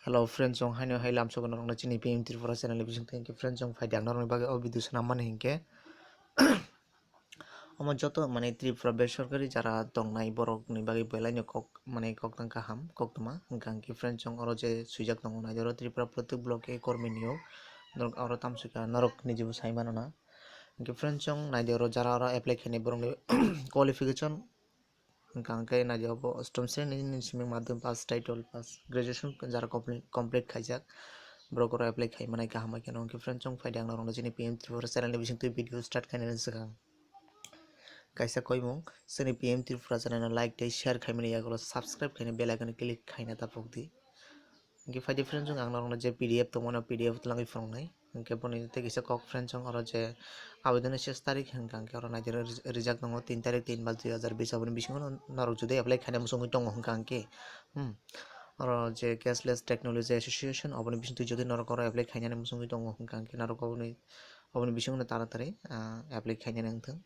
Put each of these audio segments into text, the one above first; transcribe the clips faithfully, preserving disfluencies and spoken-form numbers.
Hello friends, chwng haino hai lamsogo norokno chini P M Tripura channel ni bisingtwi. Hinkhe friends, chwng phaidi ang norokni bagwi o video swnam mani hinkhe omo joto mane Tripura besorkari jara tongnai borokni bagwi belaino kok mane koktwma kaham koktwma. Hinkhe friends, chwng oro je swijak tongo naidi oro Tripura Pratyek Block A Kormi Niyog, norok oro tamsukha norok nijibo sai mano na. Hinkhe friends, chwng naidi oro jara oro apply khainai borokni qualification Hwnkha hwnkhe naidi obo ostom sreni ni simi madhyamik pass, tai twelve pass, graduation jara complete, complete khaijak, borok oro apply khai manai kaham bai kheno. Hwnkhe friends, chwng phaidi ang norokno chini P M Tripura channel ni bisingtwi video start khainani swkang kaisa koimung, chini P M Tripura channel no like tei share khaimani yagulo subscribe khaina bell icon click khaina tapokdi. Hwnkhe phaidi friends, chwng ang norokno je P D F tongmano P D F twlangwi phwrwngnai. Hwnkhe boni tei kisa kok friends, chwng oro je aboni six tarik hwnkha hwnkhe oro naidi oro rijak tongo tin tarik tin mas dui hazar bis aboni bisingo norok jodi apply khaina muchungwi tongo hwnkha hwnkhe, hmm, oro je Cashless Technology Association oboni bisingtwi jodi norok oro apply khainani muchungwi tongo hwnkha hwnkhe norok oboni, oboni bisingo taratari, ah, apply khainani wngthung.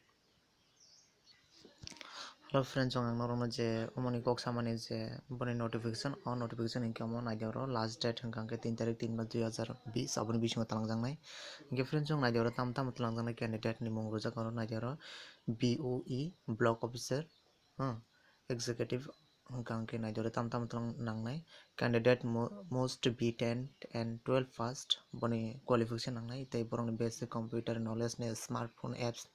Hello friends, chwng ang norokno je omoni kok samani je boni notification, o notification hinkhe omo naidi oro last date hwnkha hwnkhe tin tarik tin mas dui hazar bis aboni bisingo twlangjaknai. Hinkhe friends, chwng naidi oro tamo tamo twlangjaknai candidate ni mung rijak oro naidi oro B O E block officer, hmm, executive hwnkha hwnkhe naidi oro tamo tamo twlang nangnai. Candidate mo-, must be ten and twelve pass boni qualification nangnai, tei borokni basic computer knowledge ni smartphone apps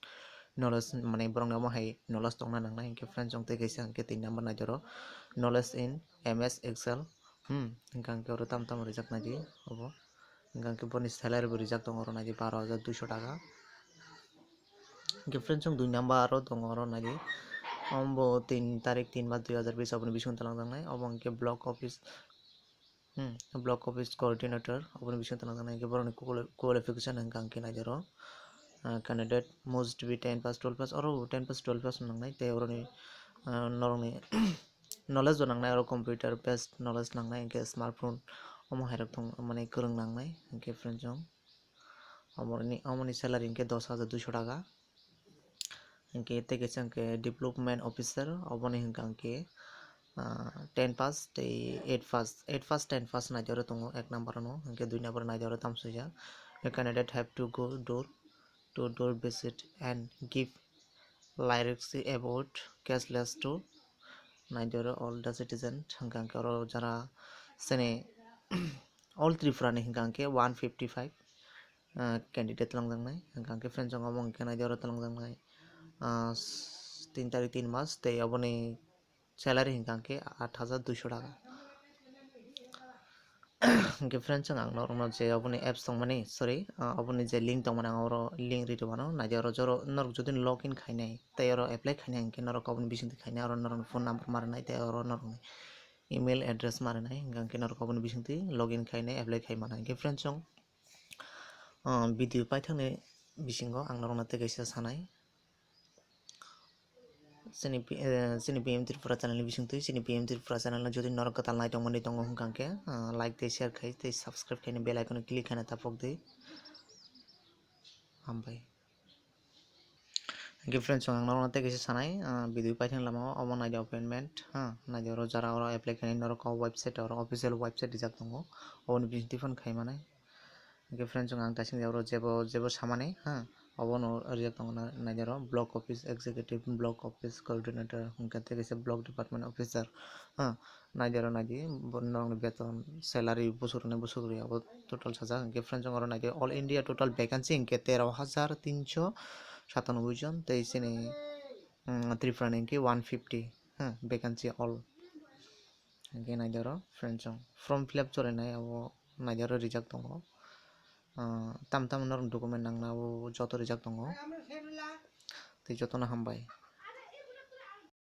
knowledge, mane borokni omo hai knowledge tongna nangnai. Hinkhe friends, chwng tei kaisa hinkhe tin number naidi oro knowledge in M S Excel, hmm, hwnkha hwnkhe oro tamo tamo rijak naidi obo. Hwnkha hwnkhe boni salary bo rijak tongo oro naidi baro hajar duiso taka. Hwnkhe friends, chwng dui number aro tongo oro naidi. Omo bo tin tarik tin mas dui hazar bis aboni bisingo twlangjaknai. Obo hwnkhe block office, hmm, block office coordinator aboni bisingo twlangjaknai. Hwnkhe borokni quali-, qualification hwnkha hwnkhe naidi oro, ah, candidate must be ten pass, twelve pass, oro ten pass, twelve pass nangnai. Tei oroni, ah, norokni knowledge bo nangnai, oro computer based knowledge nangnai, hinkhe smartphone omo hairok tong mane kwrwng nangnai. Hinkhe friends, chwng omoni, omoni salary hinkhe dos hajar duiso taka. Hinkhe tei kaisa hinkhe development officer, oboni hwnkha hinkhe, ah, ten pass tei eight pass, eight pass, ten pass naidi oro tongo ek number ano, hinkhe dui number naidi oro tamo swijak. A candidate have to go door to door visit and give literacy about cashless to naidi oro all the citizen hwnkha hwnkhe oro jara chini all Tripura ni hwnkha hwnkhe one fifty five, ah, candidate twlangjaknai. Hwnkha hwnkhe friends, chwng omo hwnkhe naidi oro twlangjaknai, ah, s-, tin tarik tin mas tei oboni salary hwnkha hwnkhe aat hajar duiso taka. Hwnkhe friends, chwng ang norokno je oboni apps tongmani, sorry, ah, oboni je link tongmani ang oro link ri rwmano, naidi oro joro norok jodi login khainai tei oro apply khainai hinkhe norok oboni bisingtwi khainai, oro norokni phone number ma rwnai tei oro norokni email address ma rwnai, hwnkha hwnkhe norok oboni bisingtwi login khainai, apply khai mano. Hinkhe friends, chwng, ah, video paithakni bisingo ang norokno tei kaisa sanai. Chini P-, eh, chini P M Tripura channel ni bisingtwi, chini P M Tripura channel no jodi norok kwtal nai tongmani tongo hwnkha hwnkhe, ah, like tei share khai tei subscribe khaina bell icon o click khaina tapokdi. Hambai. Hinkhe friends, chwng ang norokno tei kaisa sanai, ah, video paithakni lama o, omo naidi appointment, ha, naidi oro jara oro apply khainai norok o website oro official website rijak tongo, oboni bisingtwi phone khai manai. Hinkhe friends, chwng ang kaisa oro jebo, jebo samani, ha, obono rijak tongo na, naidi oro block office executive, block office coordinator, hinkhe tei kaisa block department officer, ha, naidi oro naidi, bo norokni beton, salary, bosor rwni bosor rwya, abo total sajak. Hinkhe friends, chwng oro naidi all India total vacancy hinkhe tero hajar tinso satanoboi jon, tei chini, mm, Tripura ni hinkhe one fifty, ha, vacancy all. Hinkhe naidi oro friends, chwng form fill up cholainai abo naidi oro rijak tongo. Ah, tam tam norok document nangnai, abo joto rijak tongo. Tei jotono hambai.